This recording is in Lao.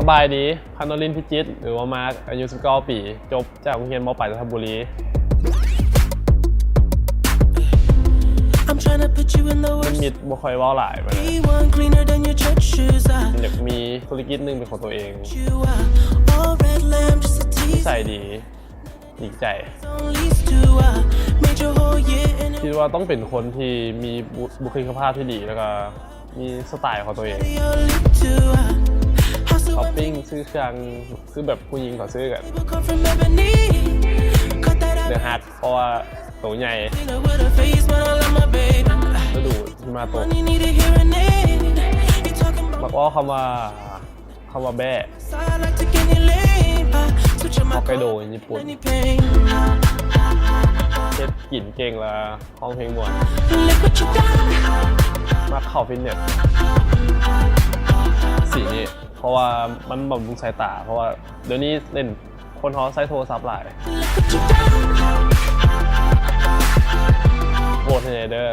ປາຍດີ ພະນົລິນ ພິຈິດ ຫຼືວ່າມາກ ອາຍຸສິບເກົ້າປີ ຈົບຈາກໂຮງຮຽນ ມ.ປາຍ ຈັນທະບູລີ. ມັນມິດບໍ່ຄ່ອຍເວົ້າຫຼາຍປານໃດ. ຢາກມີທຸລະກິດໜຶ່ງເປັນຂອງຕົວເອງ. ນິໄສດີ. ດີໃຈ. ຄິດວ່າຕ້ອງເປັນຄົນທີ່ມີບຸ ບຸກຄະລິກກະພາບທີ່ດີ ແລ້ວກໍມີສະໄຕຂອງຕົວເອງ. ຊັອບປິງ ຊື້ເຄື່ອງ ຄືແບບຜູ້ຍິງເຂົາຊື້ກັນ. ເດີຮັກ ເພາະວ່າໂຕໃຫຍ່. ລະດູຫິມະຕົກ. ມັກເວົ້າຄຳວ່າ ຄຳວ່າແບ້. ຮອກໄກໂດ ຍີ່ປຸ່ນ. ເຮັດກິນເກັ່ງ ແລະ ຮ້ອງເພງມ່ວນ. ມັກເຂົ້າຟິດເນັດ ສີນີ້ ເພາະວ່າມັນບຳລຸງສາຍຕາ ເພາະວ່າດຽວນີ້ເຫຼັ້ນ ຄົນເຮົາໃຊ້ໂທລະສັບຫຼາຍ. ໂຫວດໃຫ້ແດ່ເດີ.